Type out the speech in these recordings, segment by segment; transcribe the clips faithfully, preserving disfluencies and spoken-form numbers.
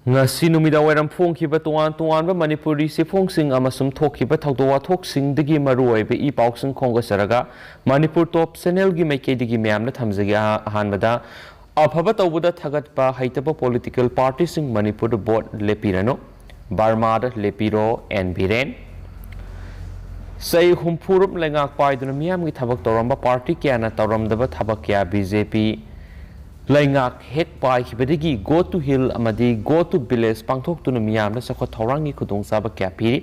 ꯉꯁꯤ ꯅꯨꯃꯤꯗꯥꯡꯋꯥꯏꯔꯝ ꯐꯣꯡꯈꯤꯕ ꯇꯣꯉꯥꯟ ꯇꯣꯉꯥꯟꯕ ꯃꯅꯤꯄꯨꯔꯤ ꯆꯦꯐꯣꯡꯁꯤꯡ ꯑꯃꯁꯨꯡ ꯊꯣꯛꯈꯤꯕ ꯊꯧꯗꯣꯛ ꯋꯥꯊꯣꯛꯁꯤꯡꯗꯒꯤ ꯃꯔꯨꯑꯣꯏꯕ ꯏ ꯄꯥꯎꯁꯤꯡ ꯈꯣꯝꯒꯠꯆꯔꯒ ꯃꯅꯤꯄꯨꯔ ꯇꯣꯞ ꯆꯦꯅꯦꯜꯒꯤ ꯃꯥꯏꯀꯩꯗꯒꯤ ꯃꯌꯥꯝꯅ ꯊꯝꯖꯒꯦ꯫ ꯑꯍꯥꯟꯕꯗ, ꯑꯐꯕ ꯇꯧꯕꯗ ꯊꯥꯒꯠꯄ ꯍꯩꯇꯕ ꯄꯣꯂꯤꯇꯤꯀꯦꯜ ꯄꯥꯔꯇꯤꯁꯤꯡ ꯃꯅꯤꯄꯨꯔꯗ ꯚꯣꯠ ꯂꯦꯞꯄꯤꯔꯅꯨ꯫ ꯕꯔꯃꯥꯗ ꯂꯦꯞꯄꯤꯔꯣ, ꯑꯦꯟ ꯕꯤꯔꯦꯟ꯫ ꯆꯍꯤ ꯍꯨꯝꯐꯨꯔꯨꯝ ꯂꯩꯉꯥꯛ ꯄꯥꯏꯗꯨꯅ ꯃꯤꯌꯥꯝꯒꯤ ꯊꯕꯛ ꯇꯧꯔꯝꯕ ꯄꯥꯔꯇꯤ ꯀꯌꯥꯅ ꯇꯧꯔꯝꯗꯕ ꯊꯕꯛ ꯀꯌꯥ ꯕꯤ ꯖꯦ ꯄꯤ ꯂꯩꯉꯥꯛ ꯍꯦꯛ ꯄꯥꯏꯈꯤꯕꯗꯒꯤ Go to Hill ꯑꯃꯗꯤ Go to Village ꯄꯥꯡꯊꯣꯛꯇꯨꯅ ꯃꯤꯌꯥꯝꯗ ꯆꯥꯎꯈꯠ ꯊꯧꯔꯥꯡꯒꯤ ꯈꯨꯗꯣꯡꯆꯥꯕ ꯀꯌꯥ ꯄꯤꯔꯤ꯫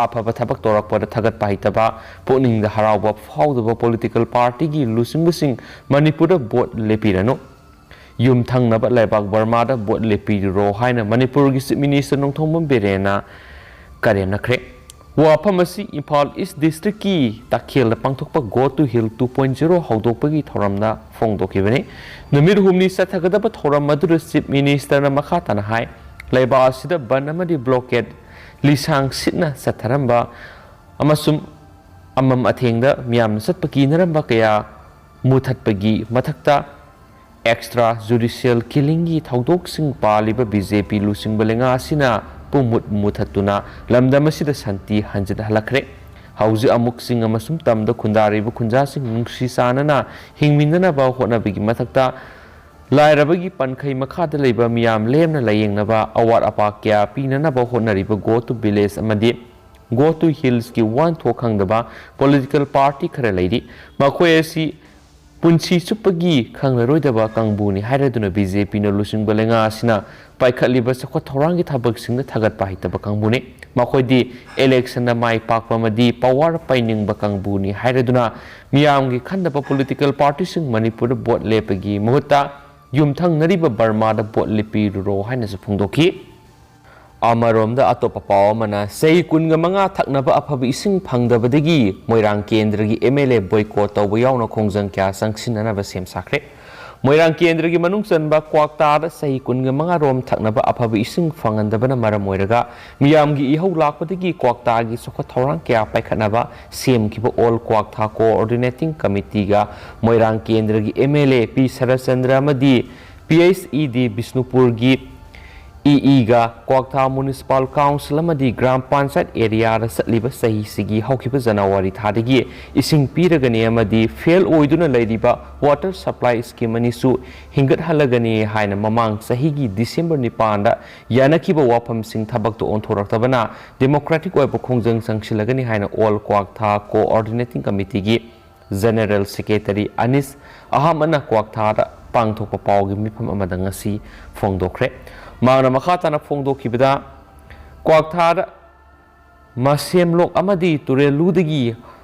ꯑꯐꯕ ꯊꯕꯛ ꯇꯧꯔꯛꯄꯗ ꯊꯥꯒꯠꯄ ꯍꯩꯇꯕ, ꯄꯨꯛꯅꯤꯡꯗ ꯍꯔꯥꯎꯕ ꯐꯥꯎꯗꯕ ꯄꯣꯂꯤꯇꯤꯀꯦꯜ ꯄꯥꯔꯇꯤꯒꯤ ꯂꯨꯆꯤꯡꯕꯁꯤꯡ ꯃꯅꯤꯄꯨꯔꯗ ꯚꯣꯠ ꯂꯦꯞꯄꯤꯔꯅꯨ꯫ ꯌꯨꯝꯊꯪꯅꯕ ꯂꯩꯕꯥꯛ ꯕꯔꯃꯥꯗ ꯚꯣꯠ ꯂꯦꯞꯄꯤꯔꯨꯔꯣ ꯍꯥꯏꯅ ꯃꯅꯤꯄꯨꯔꯒꯤ ꯆꯤꯐ ꯃꯤꯅꯤꯁꯇꯔ ꯅꯣꯡꯊꯣꯝꯕꯝ ꯕꯤꯔꯦꯟꯅ ꯀꯔꯦꯝꯅꯈ꯭ꯔꯦ꯫ ꯋꯥꯐꯝ ꯑꯁꯤ ꯏꯝꯐꯥꯜ ꯏꯁ ꯗꯤꯁꯇ꯭ꯔꯤꯛꯀꯤ ꯇꯥꯈꯦꯜꯗ ꯄꯥꯡꯊꯣꯛꯄ Go to Hill two point zero ꯍꯧꯗꯣꯛꯄꯒꯤ ꯊꯧꯔꯝꯗ ꯐꯣꯡꯗꯣꯛꯈꯤꯕꯅꯤ꯫ ꯅꯨꯃꯤꯠ ꯍꯨꯝꯅꯤ ꯆꯠꯊꯒꯗꯕ ꯊꯧꯔꯝ ꯑꯗꯨꯗ ꯆꯤꯐ ꯃꯤꯅꯤꯁꯇꯔꯅ ꯃꯈꯥ ꯇꯥꯅ ꯍꯥꯏ, ꯂꯩꯕꯥꯛ ꯑꯁꯤꯗ ꯕꯟ ꯑꯃꯗꯤ ꯕ꯭ꯂꯣꯀꯦꯠ ꯂꯤꯁꯥꯡ ꯁꯤꯠꯅ ꯆꯠꯊꯔꯝꯕ ꯑꯃꯁꯨꯡ ꯑꯃꯝ ꯑꯊꯦꯡꯗ ꯃꯤꯌꯥꯝꯅ ꯆꯠꯄ ꯀꯤꯅꯔꯝꯕ ꯀꯌꯥ ꯃꯨꯊꯠꯄꯒꯤ ꯃꯊꯛꯇ, ꯑꯦꯛꯁꯇ꯭ꯔꯥ ꯖꯨꯗꯤꯁꯤꯌꯦꯜ ꯀꯤꯂꯤꯡꯒꯤ ꯊꯧꯗꯣꯛꯁꯤꯡ ꯄꯥꯜꯂꯤꯕ ꯕꯤ ꯖꯦ ꯄꯤ ꯂꯨꯆꯤꯡꯕ ꯂꯩꯉꯥꯛ ꯑꯁꯤꯅ ꯄꯨꯝꯃꯨꯠ ꯃꯨꯊꯠꯇꯨꯅ ꯂꯝꯗꯝ ꯑꯁꯤꯗ ꯁꯥꯟꯇꯤ ꯍꯟꯖꯤꯜꯍꯜꯂꯛꯈ꯭ꯔꯦ꯫ ꯍꯧꯖꯤꯛ ꯑꯃꯨꯛ ꯆꯤꯡ ꯑꯃꯁꯨꯡ ꯇꯝꯗ ꯈꯨꯟꯗꯥꯔꯤꯕ ꯈꯨꯟꯖꯥꯁꯤꯡ ꯅꯨꯡꯁꯤ ꯆꯥꯟꯅꯅ ꯍꯤꯡꯃꯤꯟꯅꯅꯕ ꯍꯣꯠꯅꯕꯒꯤ ꯃꯊꯛꯇ, ꯂꯥꯏꯔꯕꯒꯤ ꯄꯟꯈꯩ ꯃꯈꯥꯗ ꯂꯩꯕ ꯃꯤꯌꯥꯝ ꯂꯦꯝꯅ ꯂꯥꯌꯦꯡꯅꯕ ꯑꯋꯥꯠ ꯑꯄꯥ ꯀꯌꯥ ꯄꯤꯅꯅꯕ ꯍꯣꯠꯅꯔꯤꯕ Go to Village ꯑꯃꯗꯤ Go to Hillsꯀꯤ ꯋꯥꯍꯟꯊꯣꯛ ꯈꯪꯗꯕ ꯄꯣꯂꯤꯇꯤꯀꯦꯜ ꯄꯥꯔꯇꯤ ꯈꯔ ꯂꯩꯔꯤ꯫ ꯃꯈꯣꯏ ꯑꯁꯤ ꯄꯨꯟꯁꯤ ꯆꯨꯞꯄꯒꯤ ꯈꯪꯂꯔꯣꯏꯗꯕ ꯀꯥꯡꯕꯨꯅꯤ ꯍꯥꯏꯔꯗꯨꯅ ꯕꯤ ꯖꯦ ꯄꯤꯅ ꯂꯨꯆꯤꯡꯕ ꯂꯩꯉꯥꯛ ꯑꯁꯤꯅ ꯄꯥꯏꯈꯠꯂꯤꯕ ꯆꯥꯎꯈꯠ ꯊꯧꯔꯥꯡꯒꯤ ꯊꯕꯛꯁꯤꯡꯗ ꯊꯥꯒꯠꯄ ꯍꯩꯇꯕ ꯀꯥꯡꯕꯨꯅꯤ꯫ ꯃꯈꯣꯏꯗꯤ ꯏꯂꯦꯛꯁꯟꯗ ꯃꯥꯏ ꯄꯥꯛꯄ ꯑꯃꯗꯤ ꯄꯋꯥꯔ ꯄꯥꯏꯅꯤꯡꯕ ꯀꯥꯡꯕꯨꯅꯤ ꯍꯥꯏꯔꯗꯨꯅ ꯃꯤꯌꯥꯝꯒꯤ ꯈꯟꯗꯕ ꯄꯣꯂꯤꯇꯤꯀꯦꯜ ꯄꯥꯔꯇꯤꯁꯤꯡ ꯃꯅꯤꯄꯨꯔꯗ ꯚꯣꯠ ꯂꯦꯞꯄꯒꯤ ꯃꯍꯨꯠꯇ ꯌꯨꯝꯊꯪꯅꯔꯤꯕ ꯕꯔꯃꯥꯗ ꯚꯣꯠ ꯂꯦꯞꯄꯤꯔꯨꯔꯣ ꯍꯥꯏꯅꯁꯨ ꯐꯣꯡꯗꯣꯛꯈꯤ꯫ ꯑꯃꯔꯣꯝꯗ ꯑꯇꯣꯞꯄ ꯄꯥꯎ ꯑꯃꯅ, ꯆꯍꯤ ꯀꯨꯟꯒ ꯃꯉꯥ ꯊꯛꯅꯕ ꯑꯐꯕ ꯏꯁꯤꯡ ꯐꯪꯗꯕꯗꯒꯤ ꯃꯣꯏꯔꯥꯡ ꯀꯦꯟꯗ꯭ꯔꯒꯤ ꯑꯦꯝ ꯑꯦꯜ ꯑꯦ ꯕꯣꯏꯀꯣꯠ ꯇꯧꯕ ꯌꯥꯎꯅ ꯈꯣꯡꯖꯪ ꯀꯌꯥ ꯆꯪꯁꯤꯟꯅꯅꯕ ꯁꯦꯝ ꯁꯥꯈ꯭ꯔꯦ꯫ ꯃꯣꯏꯔꯥꯡ ꯀꯦꯟꯗ꯭ꯔꯒꯤ ꯃꯅꯨꯡ ꯆꯟꯕ ꯀ꯭ꯋꯥꯛꯇꯥꯗ ꯆꯍꯤ ꯀꯨꯟꯒ ꯃꯉꯥ ꯔꯣꯝ ꯊꯛꯅꯕ ꯑꯐꯕ ꯏꯁꯤꯡ ꯐꯪꯍꯟꯗꯕꯅ ꯃꯔꯝ ꯑꯣꯏꯔꯒ ꯃꯤꯌꯥꯝꯒꯤ ꯏꯍꯧ ꯂꯥꯛꯄꯗꯒꯤ ꯀ꯭ꯋꯥꯛꯇꯥꯒꯤ ꯆꯥꯎꯈꯠ ꯊꯧꯔꯥꯡ ꯀꯌꯥ ꯄꯥꯏꯈꯠꯅꯕ ꯁꯦꯝꯈꯤꯕ ꯑꯣꯜ ꯀ꯭ꯋꯥꯛꯊꯥ ꯀꯣꯑꯣꯔꯗꯤꯅꯦꯇꯤꯡ ꯀꯃꯤꯇꯤꯒ ꯃꯣꯏꯔꯥꯡ ꯀꯦꯟꯗ꯭ꯔꯒꯤ ꯑꯦꯝ ꯑꯦꯜ ꯑꯦ ꯄꯤ ꯁꯔꯠꯆꯟꯗ꯭ꯔ ꯑꯃꯗꯤ ꯄꯤ ꯑꯩꯆ ꯏ ꯗꯤ ꯕꯤꯁꯅꯨꯄꯨꯔꯒꯤ ꯏ ꯏꯒ ꯀ꯭ꯋꯥꯛꯊꯥ ꯃ꯭ꯌꯨꯅꯤꯁꯤꯄꯥꯜ ꯀꯥꯎꯟꯁꯤꯜ ꯑꯃꯗꯤ ꯒ꯭ꯔꯥꯝ ꯄꯟꯆꯥꯌꯠ ꯑꯦꯔꯤꯌꯥꯗ ꯆꯠꯂꯤꯕ ꯆꯍꯤꯁꯤꯒꯤ ꯍꯧꯈꯤꯕ ꯖꯅꯋꯥꯔꯤ ꯊꯥꯗꯒꯤ ꯏꯁꯤꯡ ꯄꯤꯔꯒꯅꯤ ꯑꯃꯗꯤ ꯐꯦꯜ ꯑꯣꯏꯗꯨꯅ ꯂꯩꯔꯤꯕ ꯋꯥꯇꯔ ꯁꯄ꯭ꯂꯥꯏ ꯁ꯭ꯀꯤꯝ ꯑꯅꯤꯁꯨ ꯍꯤꯡꯒꯠꯍꯜꯂꯒꯅꯤ ꯍꯥꯏꯅ ꯃꯃꯥꯡ ꯆꯍꯤꯒꯤ ꯗꯤꯁꯦꯝꯕꯔ ꯅꯤꯄꯥꯟꯗ ꯌꯥꯅꯈꯤꯕ ꯋꯥꯐꯝꯁꯤꯡ ꯊꯕꯛꯇ ꯑꯣꯟꯊꯣꯔꯛꯇꯕꯅ ꯗꯦꯃꯣꯀ꯭ꯔꯦꯇꯤꯛ ꯑꯣꯏꯕ ꯈꯣꯡꯖꯪ ꯆꯪꯁꯤꯜꯂꯒꯅꯤ ꯍꯥꯏꯅ ꯑꯣꯜ ꯀ꯭ꯋꯥꯛꯊꯥ ꯀꯣꯑꯣꯔꯗꯤꯅꯦꯇꯤꯡ ꯀꯃꯤꯇꯤꯒꯤ ꯖꯦꯅꯦꯔꯦꯜ ꯁꯦꯀ꯭ꯔꯦꯇꯔꯤ ꯑꯅꯤꯁ ꯑꯍꯃꯗꯅ ꯀ꯭ꯋꯥꯛꯊꯥꯗ ꯄꯥꯡꯊꯣꯛꯄ ꯄꯥꯎꯒꯤ ꯃꯤꯐꯝ ꯑꯃꯗ ꯉꯁꯤ ꯐꯣꯡꯗꯣꯛꯈ꯭ꯔꯦ꯫ ꯃꯍꯥꯛꯅ ꯃꯈꯥ ꯇꯥꯅ ꯐꯣꯡꯗꯣꯛꯈꯤꯕꯗ, ꯀ꯭ꯋꯥꯛꯊꯥꯗ ꯃꯁꯦꯝꯂꯣꯛ ꯑꯃꯗꯤ ꯇꯨꯔꯦꯜꯂꯨꯗꯒꯤ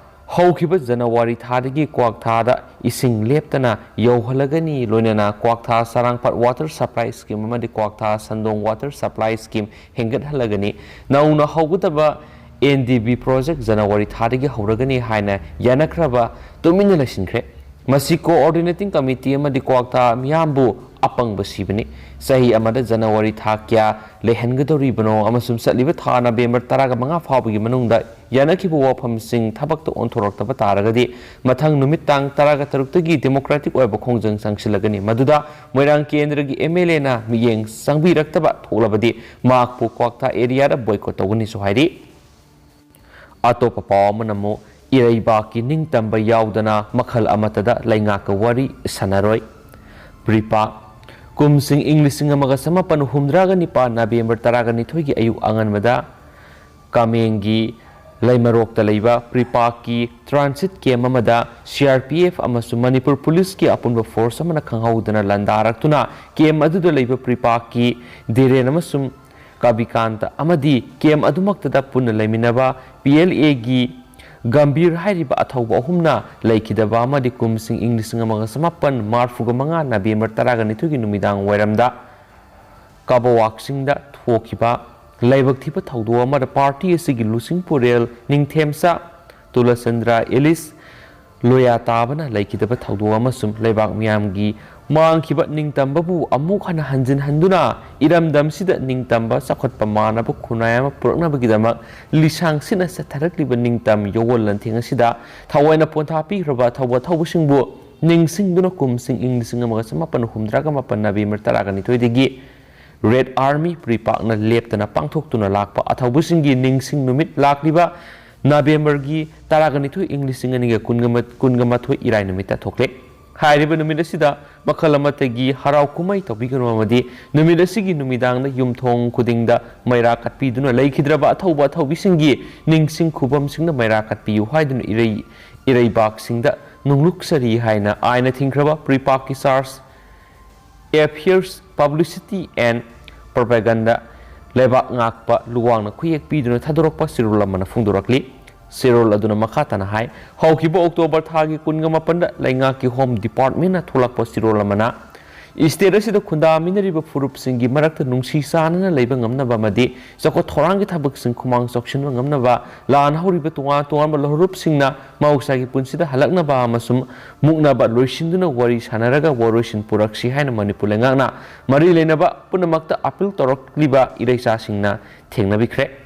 ꯍꯧꯈꯤꯕ ꯖꯅꯋꯥꯔꯤ ꯊꯥꯗꯒꯤ ꯀ꯭ꯋꯥꯛꯊꯥꯗ ꯏꯁꯤꯡ ꯂꯦꯞꯇꯅ ꯌꯧꯍꯜꯂꯒꯅꯤ, ꯂꯣꯏꯅꯅ Kwakta Sarangpat water supply scheme ꯑꯃꯗꯤ Kwakta Sandong water supply scheme ꯍꯦꯟꯒꯠꯍꯜꯂꯒꯅꯤ꯫ ꯅꯧꯅ ꯍꯧꯒꯗꯕ ꯑꯦꯟ ꯗꯤ ꯕꯤ ꯄ꯭ꯔꯣꯖꯦꯛ ꯖꯅꯋꯥꯔꯤ ꯊꯥꯗꯒꯤ ꯍꯧꯔꯒꯅꯤ ꯍꯥꯏꯅ ꯌꯥꯅꯈ꯭ꯔꯕ ꯇꯨꯃꯤꯟꯅ ꯂꯩꯁꯤꯟꯈ꯭ꯔꯦ꯫ ꯃꯁꯤ ꯀꯣꯑꯣꯔꯗꯤꯅꯦꯇꯤꯡ ꯀꯃꯤꯇꯤ ꯑꯃꯗꯤ ꯀ꯭ꯋꯥꯛꯊꯥ ꯃꯤꯌꯥꯝꯕꯨ ꯑꯄꯪꯕ ꯁꯤꯕꯅꯤ꯫ ꯆꯍꯤ ꯑꯃꯗ ꯖꯅꯋꯥꯔꯤ ꯊꯥ ꯀꯌꯥ ꯂꯩꯍꯟꯒꯗꯧꯔꯤꯕꯅꯣ ꯑꯃꯁꯨꯡ ꯆꯠꯂꯤꯕ ꯊꯥ ꯅꯕꯦꯝꯕꯔ ꯇꯔꯥꯒ ꯃꯉꯥ ꯐꯥꯎꯕꯒꯤ ꯃꯅꯨꯡꯗ ꯌꯥꯅꯈꯤꯕ ꯋꯥꯐꯝꯁꯤꯡ ꯊꯕꯛꯇ ꯑꯣꯟꯊꯣꯔꯛꯇꯕ ꯇꯥꯔꯒꯗꯤ, ꯃꯊꯪ ꯅꯨꯃꯤꯠ ꯇꯥꯡ ꯇꯔꯥꯒ ꯇꯔꯨꯛꯇꯒꯤ ꯗꯦꯃꯣꯀ꯭ꯔꯦꯇꯤꯛ ꯑꯣꯏꯕ ꯈꯣꯡꯖꯪ ꯆꯪꯁꯤꯜꯂꯒꯅꯤ꯫ ꯃꯗꯨꯗ ꯃꯣꯏꯔꯥꯡ ꯀꯦꯟꯗ꯭ꯔꯒꯤ ꯑꯦꯝ ꯑꯦꯜ ꯑꯦꯅ ꯃꯤꯠꯌꯦꯡ ꯆꯪꯕꯤꯔꯛꯇꯕ ꯊꯣꯛꯂꯕꯗꯤ, ꯃꯍꯥꯛꯄꯨ ꯀ꯭ꯋꯥꯛꯊꯥ ꯑꯦꯔꯤꯌꯥꯗ ꯕꯣꯏꯀꯣꯠ ꯇꯧꯒꯅꯤꯁꯨ ꯍꯥꯏꯔꯤ꯫ ꯑꯇꯣꯞꯄ ꯄꯥꯎ ꯑꯃꯅ ꯑꯃꯨꯛ ꯏꯔꯩꯕꯥꯛꯀꯤ ꯅꯤꯡꯇꯝꯕ ꯌꯥꯎꯗꯅ ꯃꯈꯜ ꯑꯃꯠꯇꯗ ꯂꯩꯉꯥꯛꯀ ꯋꯥꯔꯤ ꯁꯥꯟꯅꯔꯣꯏ꯫ ꯄ꯭ꯔꯤꯄꯥꯛ꯫ ꯀꯨꯝꯁꯤꯡ ꯏꯪ ꯂꯤꯁꯤꯡ ꯑꯃꯒ ꯆꯃꯥꯄꯟ ꯍꯨꯝꯗ꯭ꯔꯥꯒ ꯅꯤꯄꯥꯟ ꯅꯕꯦꯝꯕꯔ ꯇꯔꯥꯒ ꯅꯤꯊꯣꯏꯒꯤ ꯑꯌꯨꯛ ꯑꯉꯟꯕꯗ ꯀꯥꯃꯦꯡꯒꯤ ꯂꯩꯃꯔꯣꯛꯇ ꯂꯩꯕ ꯄ꯭ꯔꯤꯄꯥꯛꯀꯤ ꯇ꯭ꯔꯥꯟꯁꯤꯠ ꯀꯦꯝ ꯑꯃꯗ ꯁꯤ ꯑꯥꯔ ꯄꯤ ꯑꯦꯐ ꯑꯃꯁꯨꯡ ꯃꯅꯤꯄꯨꯔ ꯄꯨꯂꯤꯁꯀꯤ ꯑꯄꯨꯟꯕ ꯐꯣꯔꯁ ꯑꯃꯅ ꯈꯪꯍꯧꯗꯅ ꯂꯥꯟꯗꯥꯔꯛꯇꯨꯅ ꯀꯦꯝ ꯑꯗꯨꯗ ꯂꯩꯕ ꯄ꯭ꯔꯤꯄꯥꯛꯀꯤ ꯙꯤꯔꯦꯟ ꯑꯃꯁꯨꯡ ꯀꯕꯤꯀꯥꯟꯇ ꯑꯃꯗꯤ ꯀꯦꯝ ꯑꯗꯨꯃꯛꯇꯗ ꯄꯨꯟꯅ ꯂꯩꯃꯤꯟꯅꯕ ꯄꯤ ꯑꯦꯜ ꯑꯦꯒꯤ ꯒꯝꯚꯤꯔ ꯍꯥꯏꯔꯤꯕ ꯑꯊꯧꯕ ꯑꯍꯨꯝꯅ ꯂꯩꯈꯤꯗꯕ ꯑꯃꯗꯤ ꯀꯨꯝꯁꯤꯡ ꯏꯪ ꯂꯤꯁꯤꯡ ꯑꯃꯒ ꯆꯃꯥꯄꯟ ꯃꯔꯤꯐꯨꯒ ꯃꯉꯥ ꯅꯕꯦꯝꯕꯔ ꯇꯔꯥꯒ ꯅꯤꯊꯣꯏꯒꯤ ꯅꯨꯃꯤꯗꯥꯡ ꯋꯥꯏꯔꯝꯗ ꯀꯕꯋꯥꯛꯁꯤꯡꯗ ꯊꯣꯛꯈꯤꯕ ꯂꯥꯏꯕꯛ ꯊꯤꯕ ꯊꯧꯗꯣꯛ ꯑꯃꯗ ꯄꯥꯔꯇꯤ ꯑꯁꯤꯒꯤ ꯂꯨꯆꯤꯡ ꯄꯨꯔꯦꯜ ꯅꯤꯡꯊꯦꯝꯆꯥ ꯇꯨꯂꯆꯟꯗ꯭ꯔ ꯏꯂꯤꯁ ꯂꯣꯌꯥ ꯇꯥꯕꯅ ꯂꯩꯈꯤꯗꯕ ꯊꯧꯗꯣꯛ ꯑꯃꯁꯨꯡ ꯂꯩꯕꯥꯛ ꯃꯤꯌꯥꯝꯒꯤ ꯃꯥꯡꯈꯤꯕ ꯅꯤꯡꯇꯝꯕꯕꯨ ꯑꯃꯨꯛ ꯍꯟꯅ ꯍꯟꯖꯤꯟꯍꯟꯗꯨꯅ ꯏꯔꯝꯗꯝꯁꯤꯗ ꯅꯤꯡꯇꯝꯕ ꯆꯥꯎꯈꯠꯄ ꯃꯥꯟꯅꯕ ꯈꯨꯟꯅꯥꯏ ꯑꯃ ꯄꯨꯔꯛꯅꯕꯒꯤꯗꯃꯛ ꯂꯤꯁꯥꯡ ꯁꯤꯠꯅ ꯆꯠꯊꯔꯛꯂꯤꯕ ꯅꯤꯡꯇꯝ ꯌꯣꯋꯣꯜ ꯂꯥꯟꯊꯦꯡ ꯑꯁꯤꯗ ꯊꯋꯥꯏꯅ ꯄꯣꯟꯊꯥ ꯄꯤꯈ꯭ꯔꯕ ꯑꯊꯧꯕ ꯑꯊꯧꯕꯁꯤꯡꯕꯨ ꯅꯤꯡꯁꯤꯡꯗꯨꯅ ꯀꯨꯝꯁꯤꯡ ꯏꯪ ꯂꯤꯁꯤꯡ ꯑꯃꯒ ꯆꯃꯥꯄꯟ ꯍꯨꯝꯗ꯭ꯔꯥꯒ ꯃꯥꯄꯟ ꯅꯕꯦꯝꯕꯔ ꯇꯔꯥꯒ ꯅꯤꯊꯣꯏꯗꯒꯤ Red Army PREPAK ꯅ ꯂꯦꯞꯇꯅ ꯄꯥꯡꯊꯣꯛꯇꯨꯅ ꯂꯥꯛꯄ ꯑꯊꯧꯕꯁꯤꯡꯒꯤ ꯅꯤꯡꯁꯤꯡ ꯅꯨꯃꯤꯠ ꯂꯥꯛꯂꯤꯕ ꯅꯕꯦꯝꯕꯔꯒꯤ ꯇꯔꯥꯒ ꯅꯤꯊꯣꯏ, ꯏꯪ ꯂꯤꯁꯤꯡ ꯑꯅꯤꯒ ꯀꯨꯟꯒ ꯃꯥꯊꯣꯏ, ꯏꯔꯥꯏ ꯅꯨꯃꯤꯠꯇ ꯊꯣꯛꯂꯦ꯫ ꯍꯥꯏꯔꯤꯕ ꯅꯨꯃꯤꯠ ꯑꯁꯤꯗ ꯃꯈꯜ ꯑꯃꯠꯇꯒꯤ ꯍꯔꯥꯎ ꯀꯨꯝꯍꯩ ꯇꯧꯕꯤꯒꯅꯨ ꯑꯃꯗꯤ ꯅꯨꯃꯤꯠ ꯑꯁꯤꯒꯤ ꯅꯨꯃꯤꯗꯥꯡꯗ ꯌꯨꯝꯊꯣꯡ ꯈꯨꯗꯤꯡꯗ ꯃꯩꯔꯥ ꯀꯠꯄꯤꯗꯨꯅ ꯂꯩꯈꯤꯗ꯭ꯔꯕ ꯑꯊꯧꯕ ꯑꯊꯧꯕꯤꯁꯤꯡꯒꯤ ꯅꯤꯡꯁꯤꯡ ꯈꯨꯕꯝꯁꯤꯡꯗ ꯃꯩꯔꯥ ꯀꯠꯄꯤꯌꯨ ꯍꯥꯏꯗꯨꯅ ꯏꯔꯩ ꯏꯔꯩꯕꯥꯛꯁꯤꯡꯗ ꯅꯣꯡꯂꯨꯛꯆꯔꯤ ꯍꯥꯏꯅ ꯑꯥꯏꯟꯅ ꯊꯤꯡꯈ꯭ꯔꯕ PREPAK ꯀꯤ Charge Affairs, Publicity and Propaganda ꯂꯩꯕꯥꯛ ꯉꯥꯛꯄ ꯂꯨꯋꯥꯡꯅ ꯈꯨꯌꯦꯛ ꯄꯤꯗꯨꯅ ꯊꯥꯗꯣꯔꯛꯄ ꯆꯦꯔꯣꯜ ꯑꯃꯅ ꯐꯣꯡꯗꯣꯔꯛꯂꯤ꯫ ꯆꯦꯔꯣꯜ ꯑꯗꯨꯅ ꯃꯈꯥ ꯇꯥꯅ ꯍꯥꯏ, ꯍꯧꯈꯤꯕ ꯑꯣꯛꯇꯣꯕꯔ ꯊꯥꯒꯤ ꯀꯨꯟꯒ ꯃꯥꯄꯟꯗ ꯂꯩꯉꯥꯛꯀꯤ Home Department ꯅ ꯊꯣꯛꯂꯛꯄ ꯆꯦꯔꯣꯜ ꯑꯃꯅ state ꯑꯁꯤꯗ ꯈꯨꯟꯗꯥꯃꯤꯟꯅꯔꯤꯕ ꯐꯨꯔꯨꯞꯁꯤꯡꯒꯤ ꯃꯔꯛꯇ ꯅꯨꯡꯁꯤ ꯆꯥꯟꯅꯅ ꯂꯩꯕ ꯉꯝꯅꯕ ꯑꯃꯗꯤ ꯆꯥꯎꯈꯠ ꯊꯧꯔꯥꯡꯒꯤ ꯊꯕꯛꯁꯤꯡ ꯈꯨꯃꯥꯡ ꯆꯥꯎꯁꯤꯟꯕ ꯉꯝꯅꯕ ꯂꯥꯟ ꯍꯧꯔꯤꯕ ꯇꯣꯉꯥꯟ ꯇꯣꯉꯥꯟꯕ ꯂꯨꯞꯁꯤꯡꯅ ꯃꯍꯧꯁꯥꯒꯤ ꯄꯨꯟꯁꯤꯗ ꯍꯜꯂꯛꯅꯕ ꯑꯃꯁꯨꯡ ꯃꯨꯛꯅꯕ ꯂꯣꯏꯁꯤꯟꯗꯨꯅ ꯋꯥꯔꯤ ꯁꯥꯟꯅꯔꯒ ꯋꯥꯔꯣꯏꯁꯤꯟ ꯄꯨꯔꯛꯁꯤ ꯍꯥꯏꯅ ꯃꯅꯤꯄꯨꯔ ꯂꯩꯉꯥꯛꯅ ꯃꯔꯤ ꯂꯩꯅꯕ ꯄꯨꯝꯅꯃꯛꯇ appeal ꯇꯧꯔꯛꯂꯤꯕ ꯏꯔꯩꯆꯥꯁꯤꯡꯅ ꯊꯦꯡꯅꯕꯤꯈ꯭ꯔꯦ꯫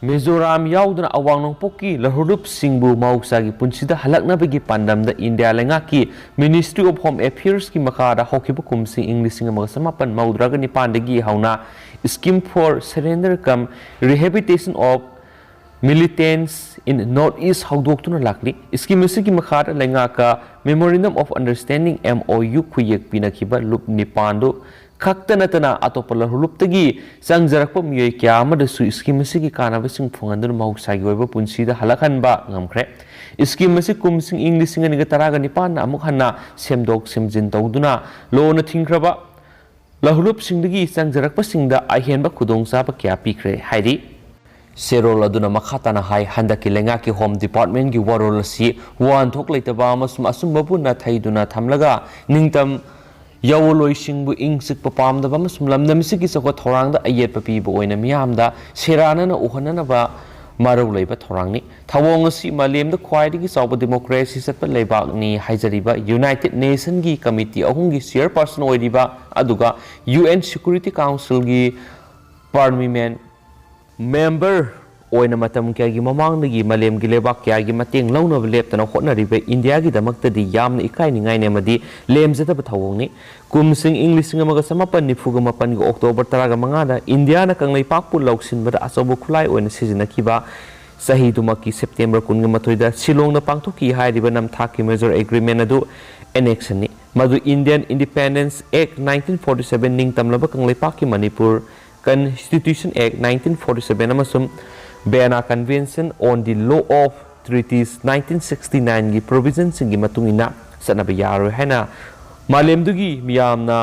ꯃꯤꯖꯣꯔꯥꯝ ꯌꯥꯎꯗꯅ ꯑꯋꯥꯡ ꯅꯣꯡꯄꯣꯛꯀꯤ ꯂꯧꯍꯨꯔꯨꯞꯁꯤꯡꯕꯨ ꯃꯍꯧꯁꯥꯒꯤ ꯄꯨꯟꯁꯤꯗ ꯍꯜꯂꯛꯅꯕꯒꯤ ꯄꯥꯟꯗꯝꯗ ꯏꯟꯗꯤꯌꯥ ꯂꯩꯉꯥꯛꯀꯤ Ministry of Home Affairs ꯀꯤ ꯃꯈꯥꯗ ꯍꯧꯈꯤꯕ ꯀꯨꯝꯁꯤ ꯏꯪ ꯂꯤꯁꯤꯡ ꯑꯃꯒ ꯆꯃꯥꯄꯟ ꯃꯧꯗ꯭ꯔꯥꯒ ꯅꯤꯄꯥꯟꯗꯒꯤ ꯍꯧꯅ Scheme for Surrender cum Rehabilitation of Militants in North East ꯍꯧꯗꯣꯛꯇꯨꯅ ꯂꯥꯛꯂꯤ꯫ Scheme ꯑꯁꯤꯒꯤ ꯃꯈꯥꯗ ꯂꯩꯉꯥꯛꯀ Memorandum of Understanding, M O U, ꯈꯨꯌꯦꯛ ꯄꯤꯅꯈꯤꯕ ꯂꯨꯞ ꯅꯤꯄꯥꯟꯗꯨ ꯈꯛꯇ ꯅꯠꯇꯅ ꯑꯇꯣꯞꯄ ꯂꯧꯍꯨꯔꯨꯞꯇꯒꯤ ꯆꯪꯖꯔꯛꯄ ꯃꯤꯑꯣꯏ ꯀꯌꯥ ꯑꯃꯗꯁꯨ scheme ꯑꯁꯤꯒꯤ ꯀꯥꯟꯅꯕꯁꯤꯡ ꯐꯪꯍꯟꯗꯨꯅ ꯃꯍꯧꯁꯥꯒꯤ ꯑꯣꯏꯕ ꯄꯨꯟꯁꯤꯗ ꯍꯜꯂꯛꯍꯟꯕ ꯉꯝꯈ꯭ꯔꯦ꯫ Scheme ꯑꯁꯤ ꯀꯨꯝꯁꯤꯡ ꯏꯪ ꯂꯤꯁꯤꯡ ꯑꯅꯤꯒ ꯇꯔꯥꯒ ꯅꯤꯄꯥꯟꯗ ꯑꯃꯨꯛ ꯍꯟꯅ ꯁꯦꯝꯗꯣꯛ ꯁꯦꯝꯖꯤꯟ ꯇꯧꯗꯨꯅ ꯂꯣꯅ ꯊꯤꯡꯈ꯭ꯔꯕ ꯂꯧꯍꯨꯔꯨꯞꯁꯤꯡꯗꯒꯤ ꯆꯪꯖꯔꯛꯄꯁꯤꯡꯗ ꯑꯍꯦꯟꯕ ꯈꯨꯗꯣꯡꯆꯥꯕ ꯀꯌꯥ ꯄꯤꯈ꯭ꯔꯦ ꯍꯥꯏꯔꯤ꯫ ꯆꯦꯔꯣꯜ ꯑꯗꯨꯅ ꯃꯈꯥ ꯇꯥꯅ ꯍꯥꯏ, ꯍꯟꯗꯛꯀꯤ ꯂꯩꯉꯥꯛꯀꯤ Home Department ꯀꯤ ꯋꯥꯔꯣꯜ ꯑꯁꯤ ꯋꯥꯍꯟꯊꯣꯛ ꯂꯩꯇꯕ ꯑꯃꯁꯨꯡ ꯑꯆꯨꯝꯕꯕꯨ ꯅꯥꯊꯩꯗꯨꯅ ꯊꯝꯂꯒ ꯅꯤꯡꯇꯝ ꯌꯥꯑꯣꯟꯂꯣꯏꯁꯤꯡꯕꯨ ꯏꯪ ꯆꯤꯛꯄ ꯄꯥꯝꯗꯕ ꯑꯃꯁꯨꯡ ꯂꯝꯗꯝ ꯑꯁꯤꯒꯤ ꯆꯥꯎꯈꯠ ꯊꯧꯔꯥꯡꯗ ꯑꯌꯦꯠꯄ ꯄꯤꯕ ꯑꯣꯏꯅ ꯃꯤꯌꯥꯝꯗ ꯁꯦꯔꯥꯟꯅꯅ ꯎꯍꯟꯅꯅꯕ ꯃꯔꯨ ꯂꯩꯕ ꯊꯧꯔꯥꯡꯅꯤ꯫ ꯊꯧꯑꯣꯡ ꯑꯁꯤ ꯃꯥꯂꯦꯝꯗ ꯈ꯭ꯋꯥꯏꯗꯒꯤ ꯆꯥꯎꯕ democracy ꯆꯠꯄ ꯂꯩꯕꯥꯛꯅꯤ ꯍꯥꯏꯖꯔꯤꯕ United Nation ꯒꯤ committee ꯑꯍꯨꯝꯒꯤ chairperson ꯑꯣꯏꯔꯤꯕ ꯑꯗꯨꯒ U N Security Council ꯒꯤ permanent member ꯑꯣꯏꯅ ꯃꯇꯝ ꯀꯌꯥꯒꯤ ꯃꯃꯥꯡꯗꯒꯤ ꯃꯥꯂꯦꯝꯒꯤ ꯂꯩꯕꯥꯛ ꯀꯌꯥꯒꯤ ꯃꯇꯦꯡ ꯂꯧꯅꯕ ꯂꯦꯞꯇꯅ ꯍꯣꯠꯅꯔꯤꯕ ꯏꯟꯗꯤꯌꯥꯒꯤꯗꯃꯛꯇꯗꯤ ꯌꯥꯝꯅ ꯏꯀꯥꯏꯅꯤꯡꯉꯥꯏꯅꯤ ꯑꯃꯗꯤ ꯂꯦꯝꯖꯗꯕ ꯊꯧꯑꯣꯡꯅꯤ꯫ ꯀꯨꯝꯁꯤꯡ ꯏꯪ ꯂꯤꯁꯤꯡ ꯑꯃꯒ ꯆꯃꯥꯄꯟ ꯅꯤꯐꯨꯒ ꯃꯥꯄꯟꯒꯤ ꯑꯣꯛꯇꯣꯕꯔ ꯇꯔꯥꯒ ꯃꯉꯥꯗ ꯏꯟꯗꯤꯌꯥꯅ ꯀꯪꯂꯩꯄꯥꯛꯄꯨ ꯂꯧꯁꯤꯟꯕꯗ ꯑꯆꯧꯕ ꯈꯨꯠꯂꯥꯏ ꯑꯣꯏꯅ ꯁꯤꯖꯤꯟꯅꯈꯤꯕ ꯆꯍꯤꯗꯨꯃꯛꯀꯤ ꯁꯦꯞꯇꯦꯝꯕꯔ ꯀꯨꯟꯒ ꯃꯥꯊꯣꯏꯗ ꯁꯤꯂꯣꯡꯗ ꯄꯥꯡꯊꯣꯛꯈꯤ ꯍꯥꯏꯔꯤꯕ ꯅꯝꯊꯥꯛꯀꯤ ꯃꯦꯖꯔ ꯑꯦꯒ꯭ꯔꯤꯃꯦꯟ ꯑꯗꯨ ꯑꯦꯅꯦꯛꯁꯟꯅꯤ꯫ ꯃꯗꯨ Indian Independence Act nineteen forty seven, ꯅꯤꯡꯇꯝꯂꯕ ꯀꯪꯂꯩꯄꯥꯛꯀꯤ Manipur Constitution Act nineteen forty seven ꯑꯃꯁꯨꯡ Vienna Convention on the Law of Treaties nineteen sixty nineꯒꯤ ꯄ꯭ꯔꯣꯚꯤꯖꯟꯁꯤꯡꯒꯤ ꯃꯇꯨꯡ ꯏꯟꯅ ꯆꯠꯅꯕ ꯌꯥꯔꯣꯏ ꯍꯥꯏꯅ ꯃꯥꯂꯦꯝꯗꯨꯒꯤ ꯃꯤꯌꯥꯝꯅ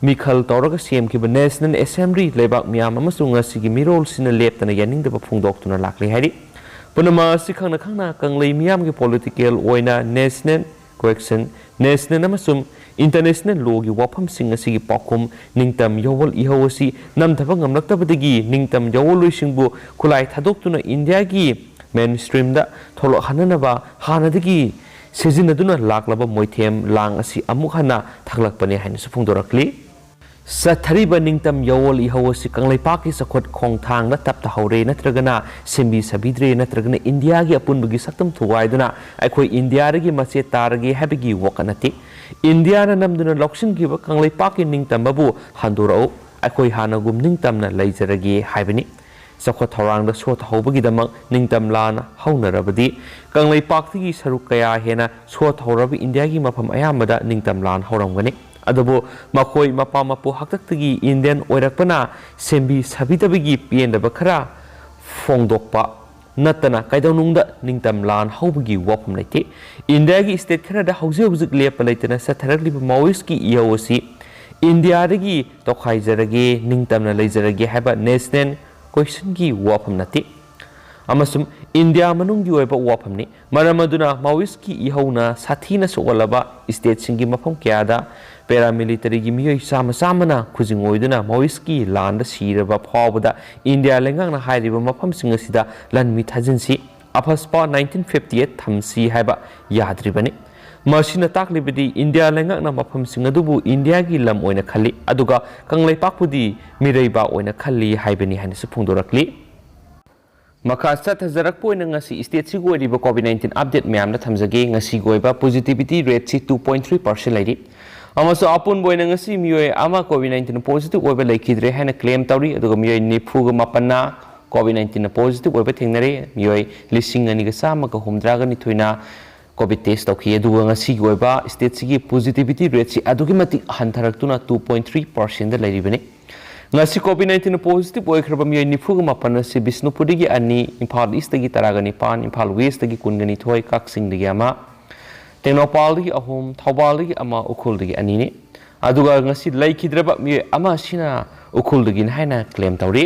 ꯃꯤꯈꯜ ꯇꯧꯔꯒ ꯁꯦꯝꯈꯤꯕ National Assembly ꯂꯩꯕꯥꯛ ꯃꯤꯌꯥꯝ ꯑꯃꯁꯨꯡ ꯉꯁꯤꯒꯤ ꯃꯤꯔꯣꯜꯁꯤꯅ ꯂꯦꯞꯇꯅ ꯌꯥꯅꯤꯡꯗꯕ ꯐꯣꯡꯗꯣꯛꯇꯨꯅ ꯂꯥꯛꯂꯤ ꯍꯥꯏꯔꯤ꯫ ꯄꯨꯝꯅꯃꯛ ꯑꯁꯤ ꯈꯪꯅ ꯈꯪꯅ ꯀꯪꯂꯩ ꯃꯤꯌꯥꯝꯒꯤ ꯄꯣꯂꯤꯇꯤꯀꯦꯜ ꯑꯣꯏꯅ ꯅꯦꯁꯅꯦꯜ ꯀꯣꯑꯦꯛꯁꯟ, ꯅꯦꯁꯅꯦꯜ ꯑꯃꯁꯨꯡ ꯏꯟꯇꯔꯅꯦꯁꯅꯦꯜ ꯂꯣꯒꯤ ꯋꯥꯐꯝꯁꯤꯡ ꯑꯁꯤꯒꯤ ꯄꯥꯎꯈꯨꯝ ꯅꯤꯡꯇꯝ ꯌꯥꯋꯣꯜ ꯏꯍꯧ ꯑꯁꯤ ꯅꯝꯊꯕ ꯉꯝꯂꯛꯇꯕꯗꯒꯤ ꯅꯤꯡꯇꯝ ꯌꯥꯋꯣꯜꯂꯣꯏꯁꯤꯡꯕꯨ ꯈꯨꯠꯂꯥꯏ ꯊꯥꯗꯣꯛꯇꯨꯅ ꯏꯟꯗꯤꯌꯥꯒꯤ ꯃꯦꯟ ꯁ꯭ꯇ꯭ꯔꯤꯝꯗ ꯊꯣꯛꯂꯛꯍꯟꯅꯅꯕ ꯍꯥꯟꯅꯗꯒꯤ ꯁꯤꯖꯤꯟꯅꯗꯨꯅ ꯂꯥꯛꯂꯕ ꯃꯣꯏꯊꯦꯝ ꯂꯥꯡ ꯑꯁꯤ ꯑꯃꯨꯛ ꯍꯟꯅ ꯊꯥꯡꯂꯛꯄꯅꯤ ꯍꯥꯏꯅꯁꯨ ꯐꯣꯡꯗꯣꯔꯛꯂꯤ꯫ ꯆꯠꯊꯔꯤꯕ ꯅꯤꯡꯇꯝ ꯌꯥꯋꯣꯜ ꯏꯍꯧ ꯑꯁꯤ ꯀꯪꯂꯩꯄꯥꯛꯀꯤ ꯆꯥꯎꯈꯠ ꯈꯣꯡꯊꯥꯡꯗ ꯇꯞꯊꯍꯧꯔꯦ ꯅꯠꯇ꯭ꯔꯒꯅ ꯁꯦꯝꯕꯤ ꯁꯥꯕꯤꯗ꯭ꯔꯦ ꯅꯠꯇ꯭ꯔꯒꯅ ꯏꯟꯗꯤꯌꯥꯒꯤ ꯑꯄꯨꯟꯕꯒꯤ ꯁꯛꯇꯝ ꯊꯨꯒꯥꯏꯗꯨꯅ ꯑꯩꯈꯣꯏ ꯏꯟꯗꯤꯌꯥꯗꯒꯤ ꯃꯆꯦꯠ ꯇꯥꯔꯒꯦ ꯍꯥꯏꯕꯒꯤ ꯋꯥꯈꯜ ꯅꯠꯇꯦ꯫ ꯏꯟꯗꯤꯌꯥꯅ ꯅꯝꯗꯨꯅ ꯂꯧꯁꯤꯟꯈꯤꯕ ꯀꯪꯂꯩꯄꯥꯛꯀꯤ ꯅꯤꯡꯇꯝꯕꯕꯨ ꯍꯟꯗꯣꯔꯛꯎ, ꯑꯩꯈꯣꯏ ꯍꯥꯟꯅꯒꯨꯝ ꯅꯤꯡꯇꯝꯅ ꯂꯩꯖꯔꯒꯦ ꯍꯥꯏꯕꯅꯤ꯫ ꯆꯥꯎꯈꯠ ꯊꯧꯔꯥꯡꯗ ꯁꯣ ꯊꯍꯧꯕꯒꯤꯗꯃꯛ ꯅꯤꯡꯇꯝ ꯂꯥꯟ ꯍꯧꯅꯔꯕꯗꯤ ꯀꯪꯂꯩꯄꯥꯛꯇꯒꯤ ꯁꯔꯨꯛ ꯀꯌꯥ ꯍꯦꯟꯅ ꯁꯣ ꯊꯍꯧꯔꯕ ꯏꯟꯗꯤꯌꯥꯒꯤ ꯃꯐꯝ ꯑꯌꯥꯝꯕꯗ ꯅꯤꯡꯇꯝ ꯂꯥꯟ ꯍꯧꯔꯝꯒꯅꯤ꯫ ꯑꯗꯨꯕꯨ ꯃꯈꯣꯏ ꯃꯄꯥ ꯃꯄꯨ ꯍꯥꯛꯇꯛꯇꯒꯤ ꯏꯟꯗꯤꯌꯟ ꯑꯣꯏꯔꯛꯄꯅ ꯁꯦꯝꯕꯤ ꯁꯥꯕꯤꯗꯕꯒꯤ ꯄꯦꯟꯗꯕ ꯈꯔ ꯐꯣꯡꯗꯣꯛꯄ ꯅꯠꯇꯅ ꯀꯩꯗꯧꯅꯨꯡꯗ ꯅꯤꯡꯇꯝ ꯂꯥꯟ ꯍꯧꯕꯒꯤ ꯋꯥꯐꯝ ꯂꯩꯇꯦ꯫ ꯏꯟꯗꯤꯌꯥꯒꯤ ꯁ꯭ꯇꯦꯠ ꯈꯔꯗ ꯍꯧꯖꯤꯛ ꯍꯧꯖꯤꯛ ꯂꯦꯞꯄ ꯂꯩꯇꯅ ꯆꯠꯊꯔꯛꯂꯤꯕ ꯃꯥꯑꯣꯏꯁꯀꯤ ꯏꯍꯧ ꯑꯁꯤ ꯏꯟꯗꯤꯌꯥꯗꯒꯤ ꯇꯣꯈꯥꯏꯖꯔꯒꯦ, ꯅꯤꯡꯇꯝꯅ ꯂꯩꯖꯔꯒꯦ ꯍꯥꯏꯕ ꯅꯦꯁꯅꯦꯜ ꯀꯣꯏꯁꯟꯒꯤ ꯋꯥꯐꯝ ꯅꯠꯇꯦ꯫ ꯑꯃꯁꯨꯡ ꯏꯟꯗꯤꯌꯥ ꯃꯅꯨꯡꯒꯤ ꯑꯣꯏꯕ ꯋꯥꯐꯝꯅꯤ꯫ ꯃꯔꯝ ꯑꯗꯨꯅ ꯃꯥꯑꯣꯏꯁꯀꯤ ꯏꯍꯧꯅ ꯁꯥꯊꯤꯅ ꯁꯣꯛꯍꯜꯂꯕ ꯁ꯭ꯇꯦꯠꯁꯤꯡꯒꯤ ꯃꯐꯝ ꯀꯌꯥꯗ ꯄꯦꯔꯥꯃꯤꯂꯤꯇꯔꯤꯒꯤ ꯃꯤꯑꯣꯏ ꯆꯥꯝꯃ ꯆꯥꯝꯃꯅ ꯈꯨꯖꯤꯡ ꯑꯣꯏꯗꯨꯅ ꯃꯥꯑꯣꯏꯁꯀꯤ ꯂꯥꯟꯗ ꯁꯤꯔꯕ ꯐꯥꯎꯕꯗ ꯏꯟꯗꯤꯌꯥ ꯂꯩꯉꯥꯛꯅ ꯍꯥꯏꯔꯤꯕ ꯃꯐꯝꯁꯤꯡ ꯑꯁꯤꯗ ꯂꯥꯟꯃꯤ ꯊꯥꯖꯤꯟꯁꯤ, ꯑꯐꯁꯄꯥ nineteen fifty eight ꯊꯝꯁꯤ ꯍꯥꯏꯕ ꯌꯥꯗ꯭ꯔꯤꯕꯅꯤ꯫ ꯃꯁꯤꯅ ꯇꯥꯛꯂꯤꯕꯗꯤ ꯏꯟꯗꯤꯌꯥ ꯂꯩꯉꯥꯛꯅ ꯃꯐꯝꯁꯤꯡ ꯑꯗꯨꯕꯨ ꯏꯟꯗꯤꯌꯥꯒꯤ ꯂꯝ ꯑꯣꯏꯅ ꯈꯜꯂꯤ, ꯑꯗꯨꯒ ꯀꯪꯂꯩꯄꯥꯛꯄꯨꯗꯤ ꯃꯤꯔꯩꯕꯥꯛ ꯑꯣꯏꯅ ꯈꯜꯂꯤ ꯍꯥꯏꯕꯅꯤ ꯍꯥꯏꯅꯁꯨ ꯐꯣꯡꯗꯣꯔꯛꯂꯤ꯫ ꯃꯈꯥ ꯆꯠꯊꯖꯔꯛꯄ ꯑꯣꯏꯅ ꯉꯁꯤ state-ꯁꯤꯒꯤ ꯑꯣꯏꯔꯤꯕ COVID nineteen update ꯃꯌꯥꯝꯗ ꯊꯝꯖꯒꯦ꯫ ꯉꯁꯤꯒꯤ ꯑꯣꯏꯕ positivity rate-ꯁꯤ two point three percent ꯂꯩꯔꯤ꯫ ꯑꯃꯁꯨꯡ ꯑꯄꯨꯟꯕ ꯑꯣꯏꯅ ꯉꯁꯤ ꯃꯤꯑꯣꯏ ꯑꯃ COVID nineteen positive ꯑꯣꯏꯕ ꯂꯩꯈꯤꯗ꯭ꯔꯦ ꯍꯥꯏꯅ claim ꯇꯧꯔꯤ꯫ ꯑꯗꯨꯒ ꯃꯤꯑꯣꯏ ꯅꯤꯐꯨꯒ ꯃꯥꯄꯟꯅ COVID nineteen positive ꯑꯣꯏꯕ ꯊꯦꯡꯅꯔꯦ꯫ ꯃꯤꯑꯣꯏ ꯂꯤꯁꯤꯡ ꯑꯅꯤꯒ ꯆꯥꯝꯃꯒ ꯍꯨꯝꯗ꯭ꯔꯥꯒ ꯅꯤꯊꯣꯏꯅ COVID test ꯇꯧꯈꯤ꯫ ꯑꯗꯨꯒ ꯉꯁꯤꯒꯤ ꯑꯣꯏꯕ state-ꯁꯤꯒꯤ positivity rate-ꯁꯤ ꯑꯗꯨꯛꯀꯤ ꯃꯇꯤꯛ ꯍꯟꯊꯔꯛꯇꯨꯅ two point three percent ꯂꯩꯔꯤꯕꯅꯤ꯫ ꯉꯁꯤ COVID nineteen positive ꯑꯣꯏꯈ꯭ꯔꯕ ꯃꯤꯑꯣꯏ ꯅꯤꯐꯨꯒ ꯃꯥꯄꯟ ꯑꯁꯤ ꯕꯤꯁꯅꯨꯄꯨꯔꯗꯒꯤ ꯑꯅꯤ, ꯏꯝꯐꯥꯜ East-ꯇꯒꯤ ꯇꯔꯥꯒ ꯅꯤꯄꯥꯟ, ꯏꯝꯐꯥꯜ West-ꯇꯒꯤ ꯀꯨꯟꯒ ꯅꯤꯊꯣꯏ, ꯀꯛꯆꯤꯡꯗꯒꯤ ꯑꯃ, ꯇꯦꯡꯅꯧꯄꯥꯜꯗꯒꯤ ꯑꯍꯨꯝ, ꯊꯧꯕꯥꯜꯗꯒꯤ ꯑꯃ, ꯎꯈ꯭ꯔꯨꯜꯗꯒꯤ ꯑꯅꯤꯅꯤ꯫ ꯑꯗꯨꯒ ꯉꯁꯤ ꯂꯩꯈꯤꯗ꯭ꯔꯕ ꯃꯤꯑꯣꯏ ꯑꯃ ꯑꯁꯤꯅ ꯎꯈ꯭ꯔꯨꯜꯗꯒꯤꯅꯤ ꯍꯥꯏꯅ claim ꯇꯧꯔꯤ꯫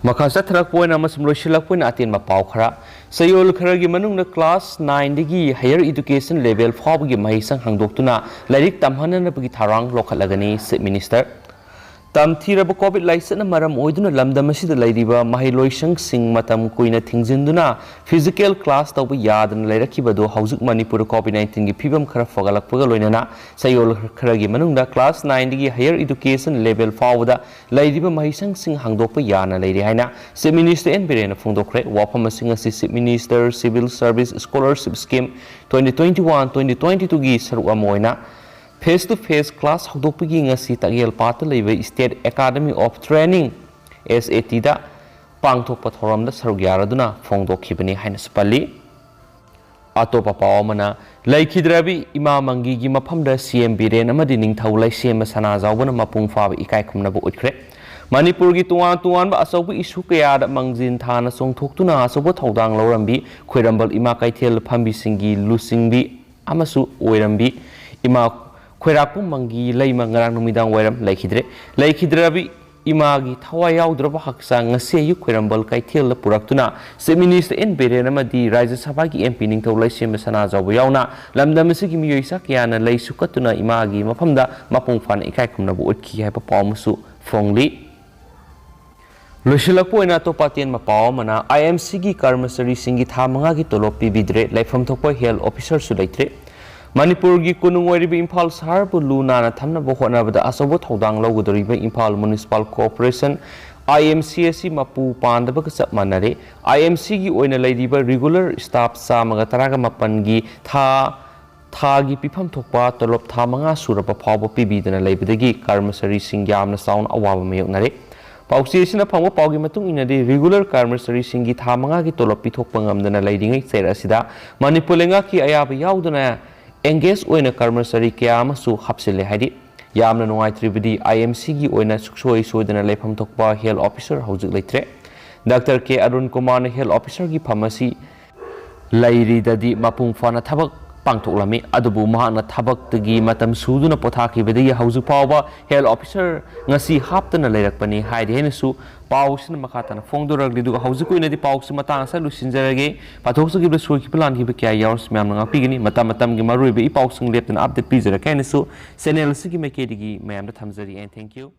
ꯃꯈꯥ ꯆꯠꯊꯔꯛꯄ ꯑꯣꯏꯅ ꯑꯃꯁꯨꯡ ꯂꯣꯏꯁꯤꯜꯂꯛꯄ ꯑꯣꯏꯅ ꯑꯇꯦꯟꯕ ꯄꯥꯎ ꯈꯔ꯫ ꯆꯌꯣꯜ ꯈꯔꯒꯤ ꯃꯅꯨꯡꯗ class nine-ꯗꯒꯤ higher education level ꯐꯥꯎꯕꯒꯤ ꯃꯍꯩꯁꯪ ꯍꯥꯡꯗꯣꯛꯇꯨꯅ ꯂꯥꯏꯔꯤꯛ ꯇꯝꯍꯟꯅꯅꯕꯒꯤ ꯊꯧꯔꯥꯡ ꯂꯧꯈꯠꯂꯒꯅꯤ, Chief Minister꯫ ꯇꯝꯊꯤꯔꯕ COVID ꯂꯥꯏꯆꯠꯅ ꯃꯔꯝ ꯑꯣꯏꯗꯨꯅ ꯂꯝꯗꯝ ꯑꯁꯤꯗ ꯂꯩꯔꯤꯕ ꯃꯍꯩꯂꯣꯏꯁꯪꯁꯤꯡ ꯃꯇꯝ ꯀꯨꯏꯅ ꯊꯤꯡꯖꯤꯟꯗꯨꯅ physical class ꯇꯧꯕ ꯌꯥꯗꯅ ꯂꯩꯔꯛꯈꯤꯕꯗꯨ ꯍꯧꯖꯤꯛ ꯃꯅꯤꯄꯨꯔꯗ COVID nineteen-ꯒꯤ ꯐꯤꯕꯝ ꯈꯔ ꯐꯒꯠꯂꯛꯄꯒ ꯂꯣꯏꯅꯅ ꯆꯌꯣꯜ ꯈꯔꯒꯤ ꯃꯅꯨꯡꯗ class nine-ꯗꯒꯤ higher education level ꯐꯥꯎꯕꯗ ꯂꯩꯔꯤꯕ ꯃꯍꯩꯁꯪꯁꯤꯡ ꯍꯥꯡꯗꯣꯛꯄ ꯌꯥꯅ ꯂꯩꯔꯦ ꯍꯥꯏꯅ Chief Minister ꯑꯦꯟ ꯕꯤꯔꯦꯟꯅ ꯐꯣꯡꯗꯣꯛꯈ꯭ꯔꯦ꯫ ꯋꯥꯐꯝ ꯑꯁꯤꯡ ꯑꯁꯤ Chief Minister Civil Service Scholarship Scheme twenty twenty-one twenty twenty-two-ꯒꯤ ꯁꯔꯨꯛ ꯑꯃ ꯑꯣꯏꯅ face to face class ꯍꯧꯗꯣꯛꯄꯒꯤ ꯉꯁꯤ ꯇꯛꯌꯦꯜ ꯄꯥꯠꯇ ꯂꯩꯕ State Academy of Training, S A T-ꯗ ꯄꯥꯡꯊꯣꯛꯄ ꯊꯧꯔꯝꯗ ꯁꯔꯨꯛ ꯌꯥꯔꯗꯨꯅ ꯐꯣꯡꯗꯣꯛꯈꯤꯕꯅꯤ ꯍꯥꯏꯅꯁꯨ ꯄꯜꯂꯤ꯫ ꯑꯇꯣꯞꯄ ꯄꯥꯎ ꯑꯃꯅ, ꯂꯩꯈꯤꯗ꯭ꯔꯕꯤ ꯏꯃꯥ ꯃꯪꯒꯤꯒꯤ ꯃꯐꯝꯗ C M ꯕꯤꯔꯦꯟ ꯑꯃꯗꯤ ꯅꯤꯡꯊꯧ ꯂꯩꯁꯦꯝꯕ ꯁꯅꯥꯖꯥꯎꯕꯅ ꯃꯄꯨꯡ ꯐꯥꯕ ꯏꯀꯥꯏ ꯈꯨꯝꯅꯕ ꯎꯠꯈ꯭ꯔꯦ꯫ ꯃꯅꯤꯄꯨꯔꯒꯤ ꯇꯣꯉꯥꯟ ꯇꯣꯉꯥꯟꯕ ꯑꯆꯧꯕ issue ꯀꯌꯥꯗ ꯃꯥꯡꯖꯤꯟ ꯊꯥꯅ ꯆꯣꯡꯊꯣꯛꯇꯨꯅ ꯑꯆꯧꯕ ꯊꯧꯗꯥꯡ ꯂꯧꯔꯝꯕꯤ ꯈ꯭ꯋꯥꯏꯔꯝꯕꯜ ꯏꯃꯥ ꯀꯩꯊꯦꯜ ꯐꯝꯕꯤꯁꯤꯡꯒꯤ ꯂꯨꯆꯤꯡꯕꯤ ꯑꯃꯁꯨ ꯑꯣꯏꯔꯝꯕꯤ ꯏꯃꯥ ꯈꯣꯏꯔꯥꯛꯄꯝ ꯃꯪꯒꯤ ꯂꯩꯃ ꯉꯔꯥꯡ ꯅꯨꯃꯤꯗꯥꯡ ꯋꯥꯏꯔꯝ ꯂꯩꯈꯤꯗ꯭ꯔꯦ꯫ ꯂꯩꯈꯤꯗ꯭ꯔꯕꯤ ꯏꯃꯥꯒꯤ ꯊꯋꯥꯏ ꯌꯥꯎꯗ꯭ꯔꯕ ꯍꯛꯆꯥꯡ ꯉꯁꯤ ꯑꯌꯨꯛ ꯈ꯭ꯋꯥꯏꯔꯝꯕꯜ ꯀꯩꯊꯦꯜꯗ ꯄꯨꯔꯛꯇꯨꯅ Chief Minister ꯑꯦꯟ ꯕꯤꯔꯦꯟ ꯑꯃꯗꯤ ꯔꯥꯖ꯭ꯌ ꯁꯚꯥꯒꯤ M P ꯅꯤꯡꯊꯧ ꯂꯩꯁꯦꯝꯕ ꯁꯅꯥꯖꯥꯎꯕ ꯌꯥꯎꯅ ꯂꯝꯗꯝ ꯑꯁꯤꯒꯤ ꯃꯤꯑꯣꯏ ꯆꯥ ꯀꯌꯥꯅ ꯂꯩ ꯁꯨꯛꯀꯠꯇꯨꯅ ꯏꯃꯥꯒꯤ ꯃꯐꯝꯗ ꯃꯄꯨꯡ ꯐꯥꯅ ꯏꯀꯥꯏ ꯈꯨꯝꯅꯕ ꯎꯠꯈꯤ ꯍꯥꯏꯕ ꯄꯥꯎ ꯑꯃꯁꯨ ꯐꯣꯡꯂꯤ꯫ ꯂꯣꯏꯁꯤꯜꯂꯛꯄ ꯑꯣꯏꯅ ꯑꯇꯣꯞꯄ ꯑꯇꯦꯟꯕ ꯄꯥꯎ ꯑꯃꯅ, I M C-ꯒꯤ ꯀꯔꯃꯆꯥꯔꯤꯁꯤꯡꯒꯤ ꯊꯥ ꯃꯉꯥꯒꯤ ꯇꯣꯂꯣꯞ ꯄꯤꯕꯤꯗ꯭ꯔꯦ, ꯂꯩꯐꯝ ꯊꯣꯛꯄ health officer-ꯁꯨ ꯂꯩꯇ꯭ꯔꯦ꯫ ꯃꯅꯤꯄꯨꯔꯒꯤ ꯀꯣꯅꯨꯡ ꯑꯣꯏꯔꯤꯕ ꯏꯝꯐꯥꯜ ꯁꯍꯔꯕꯨ ꯂꯨ ꯅꯥꯟꯅ ꯊꯝꯅꯕ ꯍꯣꯠꯅꯕꯗ ꯑꯆꯧꯕ ꯊꯧꯗꯥꯡ ꯂꯧꯒꯗꯧꯔꯤꯕ ꯏꯝꯐꯥꯜ Municipal Corporation ꯑꯥꯏ ꯑꯦꯝ ꯁꯤ ꯑꯁꯤ ꯃꯄꯨ ꯄꯥꯟꯗꯕꯒ ꯆꯞ ꯃꯥꯟꯅꯔꯦ꯫ ꯑꯥꯏ ꯑꯦꯝ ꯁꯤꯒꯤ ꯑꯣꯏꯅ ꯂꯩꯔꯤꯕ ꯔꯤꯒꯨꯂꯔ ꯁ꯭ꯇꯥꯐ ꯆꯥꯝꯃꯒ ꯇꯔꯥꯒ ꯃꯥꯄꯟꯒꯤ ꯊꯥ ꯊꯥꯒꯤ ꯄꯤꯐꯝ ꯊꯣꯛꯄ ꯇꯣꯂꯣꯞ ꯊꯥ ꯃꯉꯥ ꯁꯨꯔꯕ ꯐꯥꯎꯕ ꯄꯤꯕꯤꯗꯅ ꯂꯩꯕꯗꯒꯤ ꯀꯔꯃꯆꯥꯔꯤꯁꯤꯡ ꯌꯥꯝꯅ ꯆꯥꯎꯅ ꯑꯋꯥꯕ ꯃꯥꯌꯣꯛꯅꯔꯦ꯫ ꯄꯥꯎꯆꯦ ꯑꯁꯤꯅ ꯐꯪꯕ ꯄꯥꯎꯒꯤ ꯃꯇꯨꯡ ꯏꯟꯅꯗꯤ, ꯔꯤꯒꯨꯂꯔ ꯀꯔꯃꯆꯥꯔꯤꯁꯤꯡꯒꯤ ꯊꯥ ꯃꯉꯥꯒꯤ ꯇꯣꯂꯣꯞ ꯄꯤꯊꯣꯛꯄ ꯉꯝꯗꯅ ꯂꯩꯔꯤꯉꯩ ꯆꯩꯔ ꯑꯁꯤꯗ ꯃꯅꯤꯄꯨꯔ ꯂꯩꯉꯥꯛꯀꯤ ꯑꯌꯥꯕ ꯌꯥꯎꯗꯅ ꯑꯦꯡꯒꯦꯖ ꯑꯣꯏꯅ ꯀꯔꯃꯆꯥꯔꯤ ꯀꯌꯥ ꯑꯃꯁꯨ ꯍꯥꯞꯆꯤꯜꯂꯦ꯫ ꯍꯥꯏꯗꯤ, ꯌꯥꯝꯅ ꯅꯨꯡꯉꯥꯏꯇ꯭ꯔꯤꯕꯗꯤ, ꯑꯥꯏ ꯑꯦꯝ ꯁꯤꯒꯤ ꯑꯣꯏꯅ ꯁꯨꯡꯁꯣꯏ ꯁꯣꯏꯗꯅ ꯂꯩꯐꯝ ꯊꯣꯛꯄ ꯍꯦꯜꯊ ꯑꯣꯐꯤꯁꯔ ꯍꯧꯖꯤꯛ ꯂꯩꯇ꯭ꯔꯦ꯫ ꯗꯥꯛꯇꯔ ꯀꯦ ꯑꯔꯨꯟ ꯀꯨꯃꯥꯔꯅ ꯍꯦꯜꯊ ꯑꯣꯐꯤꯁꯔꯒꯤ ꯐꯝ ꯑꯁꯤ ꯂꯩꯔꯤꯗꯗꯤ ꯃꯄꯨꯡ ꯐꯥꯅ ꯊꯕꯛ ꯄꯥꯡꯊꯣꯛꯂꯝꯃꯤ, ꯑꯗꯨꯕꯨ ꯃꯍꯥꯛꯅ ꯊꯕꯛꯇꯒꯤ ꯃꯇꯝ ꯁꯨꯗꯨꯅ ꯄꯣꯊꯥꯈꯤꯕꯗꯒꯤ ꯍꯧꯖꯤꯛ ꯐꯥꯎꯕ ꯍꯦꯜꯊ ꯑꯣꯐꯤꯁꯔ ꯉꯁꯤ ꯍꯥꯞꯇꯅ ꯂꯩꯔꯛꯄꯅꯤ ꯍꯥꯏꯔꯤ ꯍꯥꯏꯅꯁꯨ ꯄꯥꯎꯁꯤꯅ ꯃꯈꯥ ꯇꯥꯅ ꯐꯣꯡꯗꯣꯔꯛꯂꯤ꯫ ꯑꯗꯨꯒ ꯍꯧꯖꯤꯛꯀꯤ ꯑꯣꯏꯅꯗꯤ ꯄꯥꯎꯁꯤ ꯃꯇꯥꯡ ꯑꯁꯤꯗ ꯂꯣꯏꯁꯤꯟꯖꯔꯒꯦ꯫ ꯄꯥꯊꯣꯛꯆꯈꯤꯕꯗ ꯁꯣꯏꯈꯤꯕ ꯂꯥꯟꯈꯤꯕ ꯀꯌꯥ ꯌꯥꯎꯔꯁꯨ ꯃꯌꯥꯝꯅ ꯉꯥꯛꯄꯤꯒꯅꯤ꯫ ꯃꯇꯝ ꯃꯇꯝꯒꯤ ꯃꯔꯨꯑꯣꯏꯕ ꯏ ꯄꯥꯎꯁꯤꯡ ꯂꯦꯞꯇꯅ ꯑꯞꯗꯦꯠ ꯄꯤꯖꯔꯛꯀꯦ ꯍꯥꯏꯅꯁꯨ ꯆꯦꯅꯦꯜ ꯑꯁꯤꯒꯤ ꯃꯥꯏꯀꯩꯗꯒꯤ ꯃꯌꯥꯝꯗ ꯊꯝꯖꯔꯤ꯫ And thank you꯫